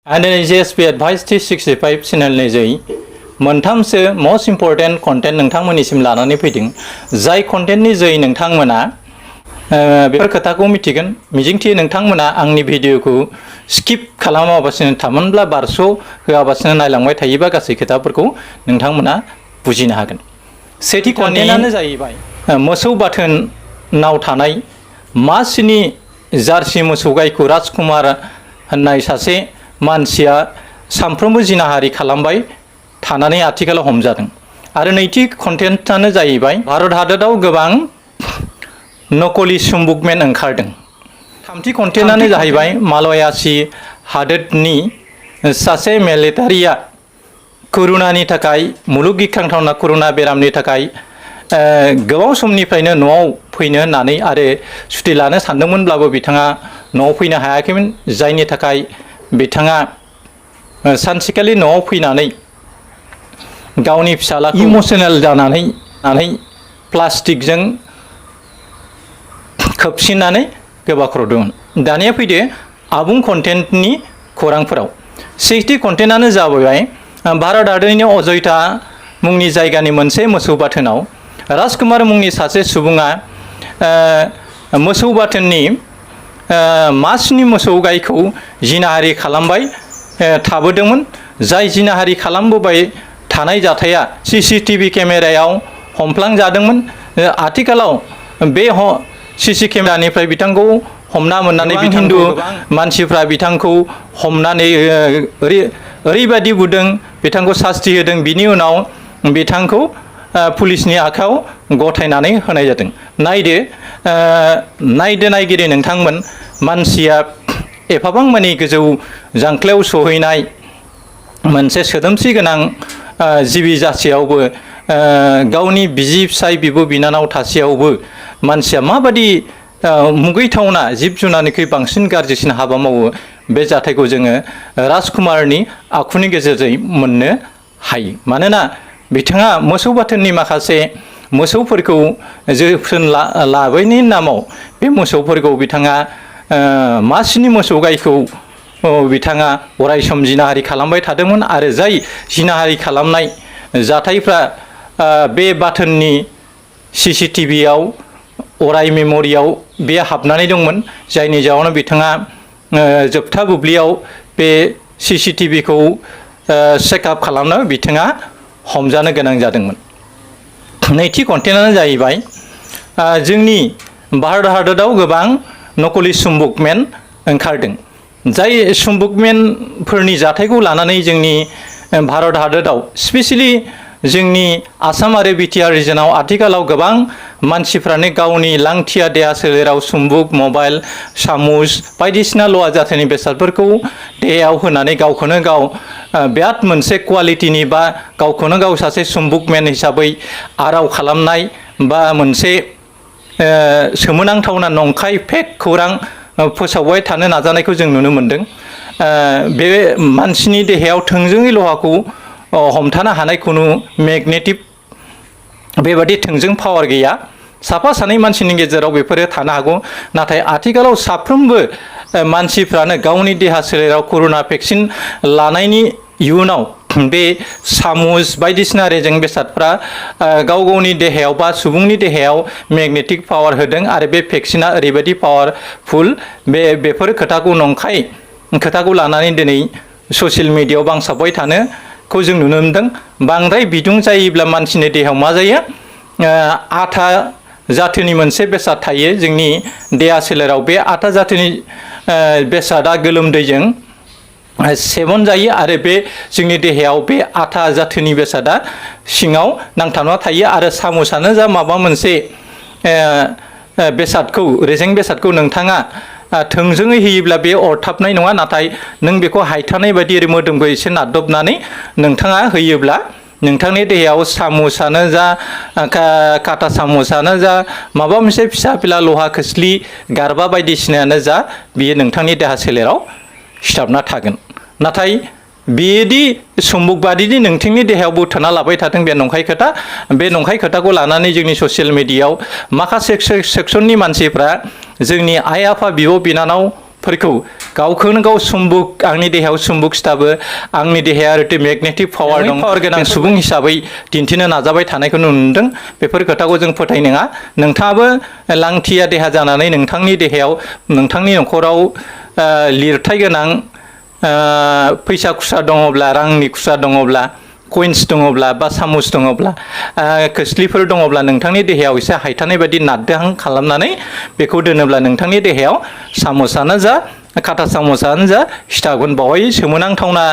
आरो JSP Advice 365 चेनेलनि जै मोनथामसो मोस्ट इम्पर्टेन्ट कन्टेन्ट नोंथांमोननिसिम लानानै फैदों जाय कन्टेन्टनि जै नोंथांमोना बेफोर खोथाखौ मिथिगोन मिजिंथियो नोंथांमोना आंनि भिडिअखौ स्किप खालामाबासिनो थामहिनबा बारस' होआबासिनो नायलांबाय थायोबा गासै खोथाफोरखौ नोंथांमोना बुजिनो हागोन। सेथि कन्टेन्टआनो जाहैबाय मोसौ बाथोनाव थानाय मासिनि जार्सि मोसौ गायखौ राजकुमार होननाय सासे मानसिया सानफ्रोमबो जिनाहारि खालामबाय थानानै आथिखालाव हमजादों। आरो नैथि कन्टेन्टआनो जाहैबाय भारत हादराव गोबां नकलि सम्बुकमेन ओंखारदों। थामथि कन्टेन्टआनो जाहैबाय मालयासी हादोरनि सासे मिलिटारिया करुनानि थाखाय मुलुग गिख्रांथावना करुना बेरामनि थाखाय गोबाव समनिफ्रायनो न'आव फैनो होननानै आरो सुटि लानो सानदोंमोनब्लाबो बिथाङा न'आव फैनो हायाखैमोन जायनि थाखाय बिथाङा सानसेखालि न'आव फैनानै गावनि फिसालाखौ इमोसनेल जानानै प्लास्टिकजों खोबसिननानै गोबाख्र'दोंमोन। दानिया फैदो आबुं कन्टेन्टनि खौरांफोराव। सेथि कन्टेन्टआनो जाबाय भारत हादरनि अज'ध्या मुंनि जायगानि मोनसे मोसौ बाथोनाव राजकुमार मुंनि सासे सुबुङा मोसौ बाथोननि मासिनि मोसौ गायखौ जिनाहारि खालामबाय थाबोदोंमोन। जाय जिनाहारि खालामबोबाय थानाय जाथाया CCTV केमेरायाव हमफ्लांजादोंमोन। आथिखालाव बे CC केमेरानिफ्राय बिथांखौ हमना मोननानै हिन्दु मानसिफ्रा बिथांखौ हमनानै ओरैबायदि बुदों बिथांखौ सास्ति होदों। बिनि उनाव बिथांखौ पुलिसनि आखायाव गथायनानै होनाय जादों। नायदो नायगिरि नोंथांमोन मानसिया एफाबां मानि गोजौ जांख्लायाव सहैनाय मोनसे सोदोमस्रि गोनां जिबि जासेयावबो गावनि बिसि फिसाय बिब' बिनानाव थासेयावबो मानसिया माबादि मुगैथावना जिब जुनारनिख्रुइ बांसिन गाज्रिसिन हाबा मावो बे जाथायखौ जोङो राजकुमारनि आखुनि गेजेरजों मोननो हायो। मानोना बिथाङा मोसौ बाथोननि माखासे मोसौफोरखौ जोथोन लाबोनायनि नामाव बे मोसौफोरखौ बिथाङा मासिनि मोसौ गायखौ बिथाङा अरायसम जिनाहारि खालामबाय थादोंमोन। आरो जाय जिनाहारि खालामनाय जाथायफ्रा बे बाथोननि CCTVआव अराय मेम'रियाव बे हाबनानै दंमोन। जायनि जाहोनाव बिथाङा जोबथा बुब्लियाव बे CCTVखौ चेकआप खालामनो बिथाङा हमजानो गोनां जादोंमोन। नैथि कन्टेन्टआनो जाहैबाय जोंनि भारत हादराव गोबां नकलि सम्बुकमेन ओंखारदों। जाय सम्बुकमेनफोरनि जाथायखौ लानानै जोंनि भारत हादराव स्पेसियेलि जोंनि आसाम आरो BTR रिजनाव आथिखालाव गोबां मानसिफ्रानो गावनि लांथिया देहा सोलेराव सम्बुक मबाइल सामुस बायदिसिना लहा जाथोनि बेसादफोरखौ देहायाव होनानै गावखौनो गाव बिराद मोनसे क्वालिटिनि बा गावखौनो गाव सासे सम्बुकमेन हिसाबै आराव खालामनाय बा मोनसे सोमोनांथावना नंखाय फेक खौरां फोसावबाय थानो नाजानायखौ जों नुनो मोनदों। बे मानसिनि देहायाव थोंजोङै लहाखौ हमथानो हानाय खुनु मेगनेटिक बेबादि थोंजों पावार गैया। साफा सानै मानसिनि गेजेराव बेफोरो थानो हागौ। नाथाय आथिखालाव साफ्रोमबो मानसिफ्रानो गावनि देहा सोलेराव करुना भेक्सिन लानायनि इयुनाव बे सामुस बायदिसिना रेजें बेसादफ्रा गाव गावनि देहायाव बा सुबुंनि देहायाव मेगनेटिक पावार होदों। आरो बे भेक्सिना ओरैबायदि पावारफुल बेफोर खोथाखौ नंखाय खोथाखौ लानानै दिनै ससियेल मिडियायाव बांसावबाय थानोखौ जों नुनो मोनदों। बांद्राय बिदुं जायोब्ला मानसिनि देहायाव मा जायो आथा जाथोनि मोनसे बेसाद थायो जोंनि देहा सोलेराव। बे आथा जाथोनि बेसादा गोलोमदैजों सेबन जायो आरो बे जोंनि देहायाव बे आथा जाथोनि बेसादा सिङाव नांथाबना थायो। आरो सामुसानो जा माबा मोनसे बेसादखौ रेजें बेसादखौ नोंथाङा थोंजोङै होयोब्ला बे अरथाबनाय नङा। नाथाय नों बेखौ हायथानाय बायदि मोदोमखौ एसे नारदबनानै नोंथाङा होयोब्ला नोंथांनि देहायाव सामुसानो जा काटा सामुसानो जा माबा मोनसे फिसा फिला लहा खोस्लि गारबा बायदिसिनायानो जा बियो नोंथांनि देहा सोलेराव सिथाबना थागोन। नाथाय बेदि सम्बुक बादिनि नोंथांनि देहायाव बोथाना लाबाय थादों बे नंखाय खोथा। बे नंखाय खोथाखौ लानानै जोंनि ससियेल मिडियायाव माखासे सेक्सननि मानसिफ्रा जोंनि आइ आफा बिब' बिनानाव फोरखौ गावखौनो गाव सुम्बुक आंनि देहायाव सुम्बुक सिथाबो आंनि देहाया ओरैथो मेगनेटिक पावार दं पावार गोनां सुबुं हिसाबै दिन्थिनो नाजाबाय थानायखौ नुनो मोनदों बेफोर खोथाखौ जों फोथायनाङा नोंथाङाबो लांथिया देहा जानानै नोंथांनि देहायाव नोंथांनि न'खराव लिरथाय गोनां फैसा खुस्रा दङब्ला रांनि खुस्रा दङब्ला कइन्स दङब्ला बा सामुस दङब्ला खोस्लिफोर दङब्ला नोंथांनि देहायाव एसे हायथानाय बायदि नारदोहां खालामनानै बेखौ दोनोब्ला नोंथांनि देहायाव सामुसानो जा काटा सामुसानो जा सिथाबगोन बावहाय सोमोनांथावना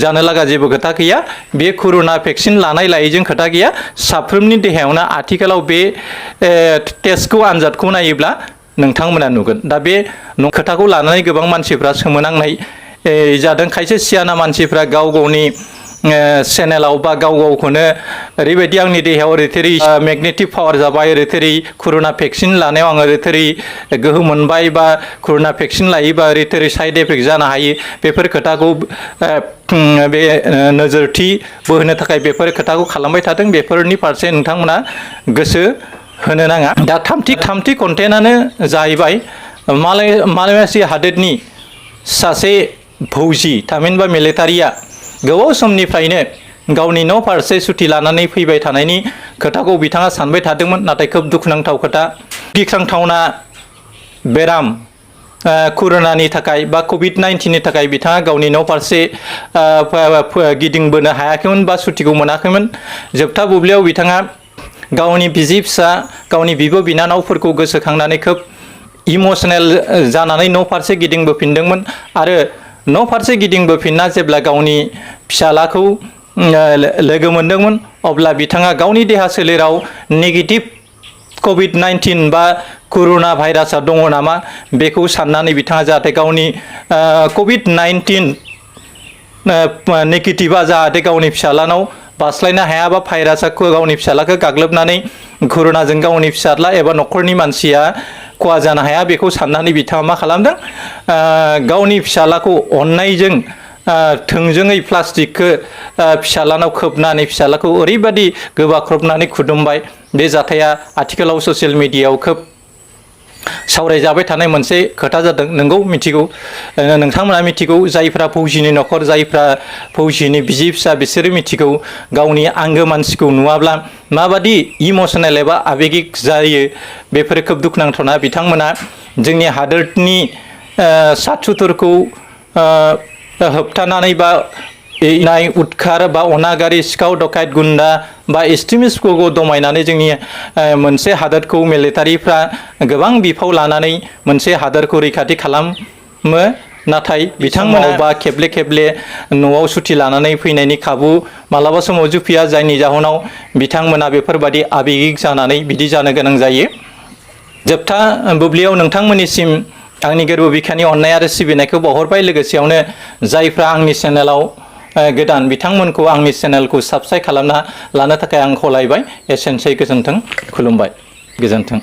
जानो लागा जेबो खोथा गैया बे कर'ना भेक्सिन लानाय लायैजों खोथा गैया साफ्रोमनि देहायावनो आथिखालाव बे टेस्टखौ आनजादखौ नायोब्ला नोंथांमोना नुगोन दा बे खोथाखौ लानानै गोबां मानसिफ्रा सोमोनांनाय जादों खायसे सियाना मानसिफ्रा गाव गावनि चेनेलाव बा गाव गावखौनो ओरैबायदि आंनि देहायाव ओरैथोरै मेगनेटिक पावार जाबाय ओरैथोरै कर'ना भेक्सिन लानायाव आं ओरैथोरै गोहो मोनबाय बा कर'ना भेक्सिन लायोबा ओरैथोरै साइड इफेक्ट जानो हायो बेफोर खोथाखौ बे नोजोरथि बोहोनो थाखाय बेफोर खोथाखौ खालामबाय थादों बेफोरनि फारसे नोंथांमोना गोसो होनो नाङा दा थामथि कन्टेन्टआनो जाहैबाय मालयेशिया हादोरनि सासे फौजि थामहिनबा मिलिटारिया गोबाव समनिफ्रायनो गावनि न' फारसे सुथि लानानै फैबाय थानायनि खोथाखौ बिथाङा सानबाय थादोंमोन नाथाय खोब दुखुनांथाव खोथा गिख्रांथावना बेराम कर'नानि थाखाय बा कभिड-19नि थाखाय बिथाङा गावनि न' फारसे गिदिंबोनो हायाखैमोन बा सुथिखौ मोनाखैमोन जोबथा बुब्लियाव बिथाङा गावनि बिसि फिसा गावनि बिब' बिनानावफोरखौ गोसोखांनानै खोब इमसनेल जानानै न' फारसे गिदिंबोफिनदोंमोन आरो न' फारसे गिदिंबोफिनना जेब्ला गावनि फिसालाखौ लोगो मोनदोंमोन अब्ला बिथाङा गावनि देहा सोलेराव नेगेटिभ कभिड-19 बा कर'ना भाइरासआ दङ नामा बेखौ साननानै बिथाङा जाहाथे गावनि कभिड-19 नेगेटिभा जाहाथे गावनि फिसालानाव बास्लायनो हाया बा भाइरासआ गावनि फिसालाखौ गाग्लोबनानै कर'नाजों गावनि फिसाला एबा न'खरनि मानसिया खहा जानो हाया बेखौ साननानै बिथाङा मा खालामदों गावनि फिसालाखौ अननायजों थोंजोङै प्लास्टिकखौ फिसालानाव खोबनानै फिसालाखौ ओरैबादि गोबाख्रबनानै खुदुमबाय बे जाथाया आथिखालाव ससियेल मिडियायाव खोब सावरायजाबाय थानाय मोनसे खोथा जादों नोंगौ मिथिगौ नोंथांमोना मिथिगौ जायफ्रा फौजिनि न'खर जायफ्रा फौजिनि बिसि फिसा बिसोरो मिथिगौ गावनि आंगो मानसिखौ नुवाब्ला माबादि इमसनेल एबा आबेगिक जायो बेफोरो खोब दुखुनांथावना बिथांमोना जोंनि हादोरनि सात सुथुरखौ होबथानानै बा नाय उदखार बा अनागारि सिखाव डकायत गुन्दा बा एक्सट्रिमिस्टफोरखौ दमायनानै जोंनि मोनसे हादोरखौ मिलिटारिफ्रा गोबां बिफाव लानानै मोनसे हादोरखौ रैखाथि खालामो नाथाय बिथांमोना बा खेबले खेबले न'आव सुथि लानानै फैनायनि खाबु मालाबा समाव जुफिया जायनि जाहोनाव बिथांमोना बेफोरबादि आबेगिक जानानै बिदि जानो गोनां जायो जोबथा बुब्लियाव नोंथांमोननिसिम आंनि गोरबो बिखानि अननाय आरो सिबिनायखौ बावहरबाय लोगोसेयावनो जायफ्रा आंनि चेनेलाव गोदान बिथांमोनखौ आंनि चेनेलखौ साबस्क्राइब खालामना लानो थाखाय आं खावलायबाय एसेनोसै गोजोन्थों खुलुमबाय गोजोन्थों